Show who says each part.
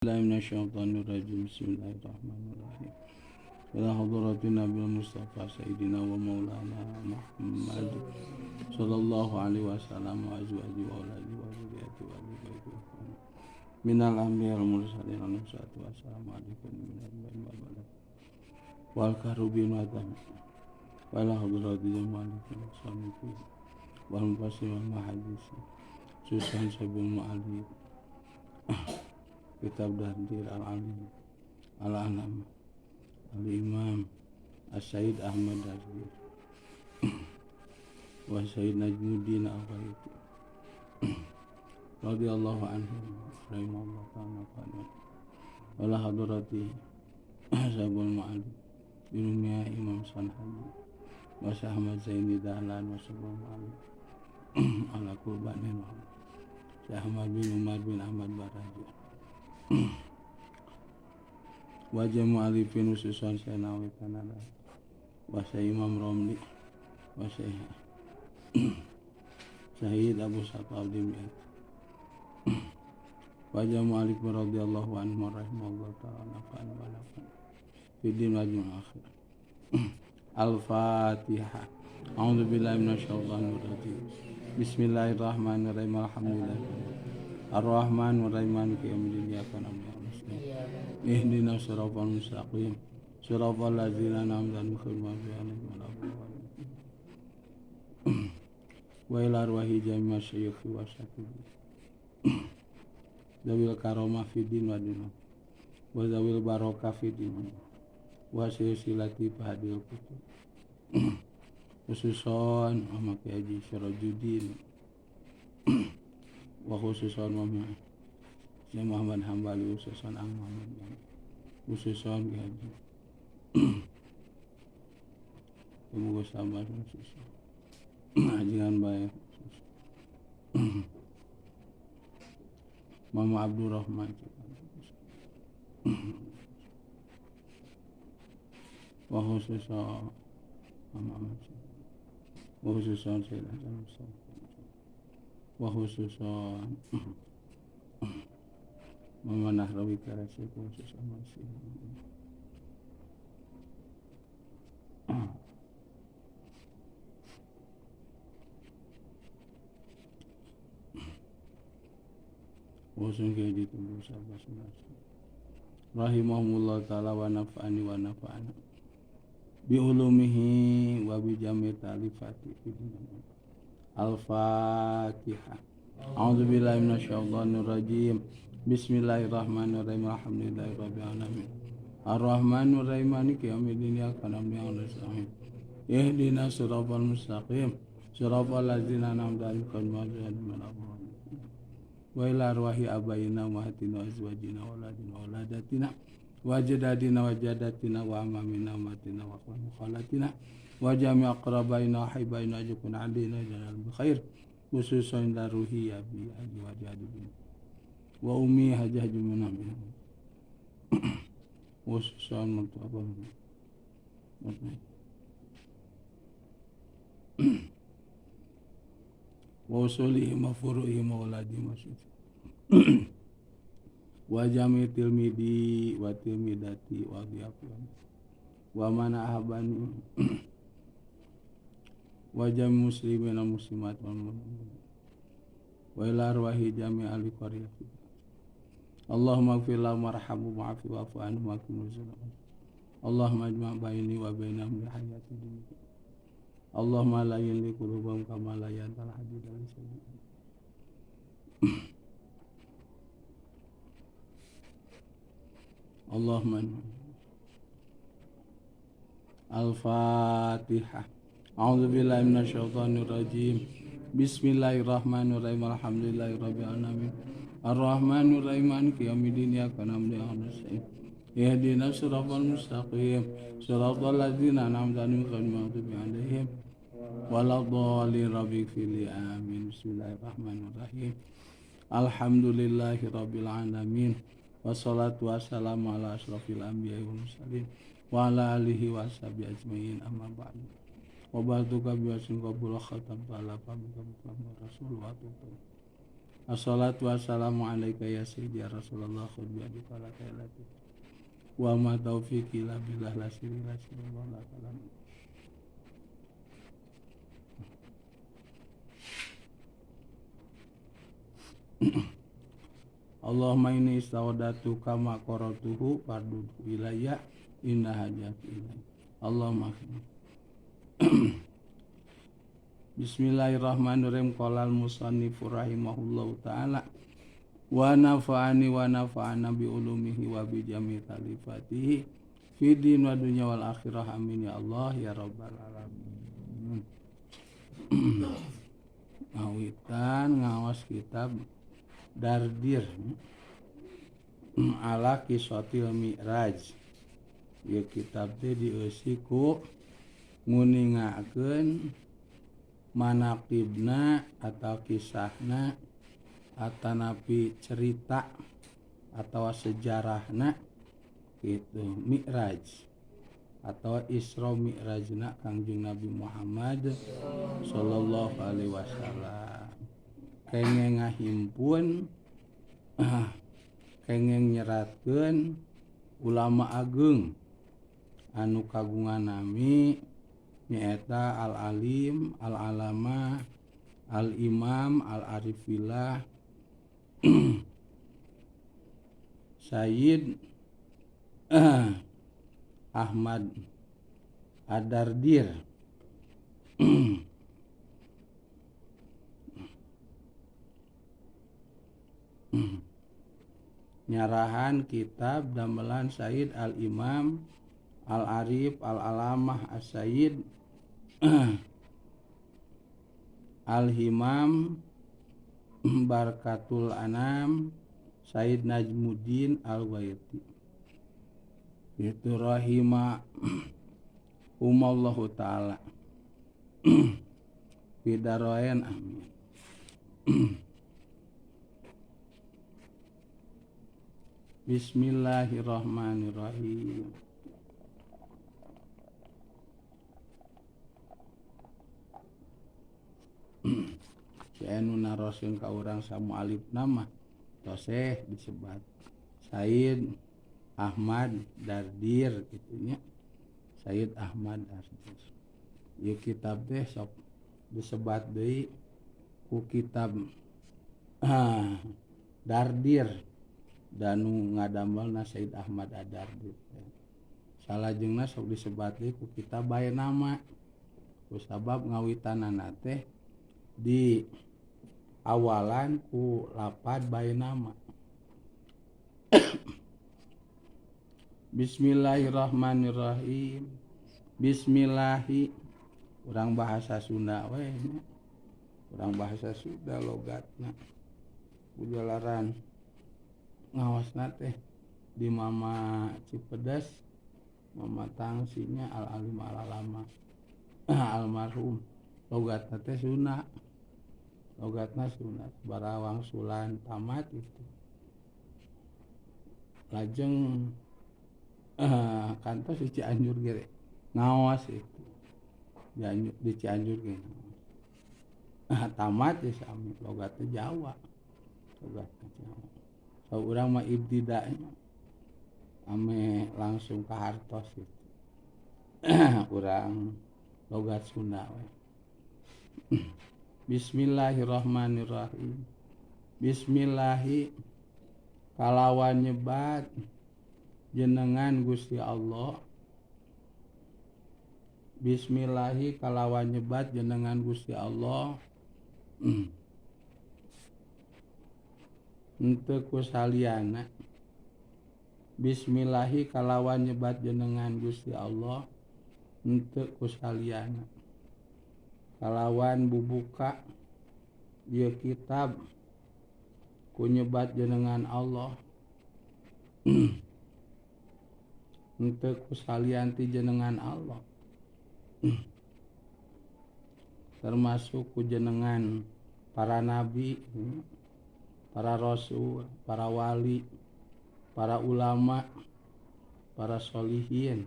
Speaker 1: Bismillahirrahmanirrahim. Bismillahirrahmanirrahim. Ila hadratin Nabi Mustafa Sayyidina wa Maulana Muhammad sallallahu alaihi wasallam wa azwaji wa auladi wa zurriyyati wa ahli baiti minal anbiya wal mursalin alaihi salatu wassalamu alaikum minal bain wal balad wal karubin wa tam wa ila hadratin malikin samiti wal mufassir wal muhaddis susan sabul mu'alif kitab Dahdir al-Alim al-Alam al-Imam As-Sayyid Ahmad Dahdir wa Sayyid Najmuddin Al-Ghaiti radhiyallahu anhu rahimahullah ta'ala wa la hadrati Sabul Ma'ali Ilmiya Imam Sanhaji wa Ahmad Zaini Dahlan wa Sabul Ma'ali ala kurbanin wa Ahmad bin Umar bin Ahmad Baraji wajah mu'alifin khususan Sayyidina Tanada wa Imam Romli wa Sayyid Abu Sa'ad Abdi wajah mu'alif radhiyallahu anhu rahimahullah ta'ala wa nafa'ana fi din wal akhir. Al-Fatihah. A'udzu billahi minasyaitonir rajim. Bismillahirrahmanirrahim. Alhamdulillah Ar-Rahmanir-Rahim maliki yaumiddin iyyaka na'budu wa iyyaka nasta'in ihdinas siratal mustaqim siratal ladzina an'amta 'alaihim ghairil maghdubi 'alaihim waladdallin wa ila arwahi jami'i masyayikhi wa syakiri zawil karomah fid din wa dunya wa zawil barokah fid din wa silsilati fahadil kutub khususon sama Kiai Haji Sirajuddin wa khususon mama Syekh Muhammad Hambali khususon Ang Muhammad khususon Kiai Haji Ibu sabar khususon Ajian bae Mama Abdurrahman wa khususon Mama Ahmad wa khususon Sayyid Hasan Mustafa wa khususan Mama Nahrawi Karasi khususan masih khususan Kiai Tubuh Sahabat rahimahumullah ta'ala wa nafa'ani wa nafa'ana bi ulumihi wa bi jami' ta'lifati fi dunya. Al-Fatihah. A'udzu billahi minasyaitonir rajim. Bismillahirrahmanirrahim. Alhamdulillahi rabbil alamin. Arrahmanir rahim maliki yaumiddin iyyaka na'budu wa iyyaka nasta'in. Ihdinas siratal mustaqim. Siratal ladzina an'amta 'alaihim ghairil maghdubi 'alaihim waladdallin. Wa ila arwahi abaina wa ummahatina wa azwajina wa auladina wa auladatina wa ajdadina wa jadatina wa amamina wa ummatina wa akhwana khalatina wa jami' aqrabaina wa habaina ajkun alaina jalal bi khair khususan daruhi abi haji wa jadi bin wa ummi haji haji munami khususan mertua wa usulihim wa furu'ihim wa auladihim wa wa jami' tilmidi wa tilmidati wa dhiyafihim wa man ahabani wa jami' muslimin wal muslimat wal mu'minin wa ila arwahi jami' ahli qaryati. Allahumma ighfir lahum warhamhum wa'fu wa'fu anhum wa qina adzaban. Allahumma ijma' baini wa bainahum bi hayati dunya. Allahumma la yalli qulubahum kama la yantal hadid al sayyi. Allahumma Al-Fatihah. A'udzu billahi minasyaitonir rajim. Bismillahirrahmanirrahim. Alhamdulillahi rabbil alamin. Arrahmanir rahim maliki yaumiddin iyyaka na'budu wa iyyaka nasta'in. Ihdinas siratal mustaqim. Siratal ladzina an'amta 'alaihim ghairil maghdubi 'alaihim waladdallin. Rabbighfirli amin. Bismillahirrahmanirrahim. Alhamdulillahi rabbil alamin. Wassalatu wassalamu ala asyrafil anbiya'i wal mursalin wa ala alihi wa ashabihi ajmain. Amma ba'du. Wa ba'du ka bi wasin qabul khatam ta'ala fa bi rasul wa tutu. Assalatu wassalamu alaika ya sayyidi ya Rasulullah khudh bi yadika la ta'alati wa ma taufiqi illa billah la sirri la sirri wa la kalam. Allahumma inni istaudatuka ma qaratuhu fardudhu ilayya inna hajati ilayya. Allahumma Bismillahirrahmanirrahim. Qala al-musannifu rahimahullahu ta'ala wa nafa'ani wa nafa'ana bi ulumihi wa bi jami' talifatihi fi din wa dunya wal akhirah. Amin ya Allah ya rabbal alamin. Ngawitan ngawas kitab Dardir ala Qisatil Mi'raj. Ieu kitab teh dieusi ku nguningakeun manaqibna atau kisahna atanapi cerita atau sejarahna gitu Mi'raj atau Isra Mi'rajna Kangjeng Nabi Muhammad sallallahu alaihi wasallam. Kengeng ngahimpun, kengeng nyeratkeun ulama ageung anu kagungan nami nyaeta al-alim, al-alama, al-imam, al-arifillah, Sayyid Ahmad Ad-Dardir. Nyarahan kitab damelan Sayyid Al-Imam Al-Arif Al-Alamah As-Sayyid Al-Himam Barkatul Anam Sayyid Najmuddin Al-Waiti. Itu rahima umallahu ta'ala fidaroen amin. Bismillahirrahmanirrahim. Si anu naroskeun ka urang samu alif nama toseh disebat Sayyid Ahmad Dardir kitu nya. Sayyid Ahmad Dardir. Ieu kitab teh sok disebat deui ku kitab Dardir danu ngadamelna Sayyid Ahmad Ad-Dardir. Salajengna sok disebat deui ku kitab bae nama. Ku sabab ngawitanana teh di awalan ku lapad bae nama. Bismillahirrahmanirrahim. Bismillahi. Urang bahasa Sunda we nya. Urang bahasa Sunda logatna. Bujalaran ngawasna teh di Mama Cipedes, Mama Tangsinya Al-Alim Al-Alama almarhum. Logatna teh Sunda. Logatna Sunda Barawang Sulan tamat itu. Lajeng kantos di Cianjur ge ngaos itu. Di Cianjur ge tamat ya sami logatna Jawa. Logatna Jawa. So urang mah ibtidanya ame langsung ka hartos itu. Urang logat Sunda we. Bismillahirrahmanirrahim. Bismillahi kalawan nyebat jenengan Gusti Allah. Bismillahi kalawan nyebat jenengan Gusti Allah. Henteu ku saliyana. Bismillahi kalawan nyebat jenengan Gusti Allah. Henteu ku saliyana. Kalawan bubuka ieu kitab ku nyebat jenengan Allah. Henteu ku salian ti jenengan Allah. Termasuk ku jenengan para nabi, para rasul, para wali, para ulama, para solihin.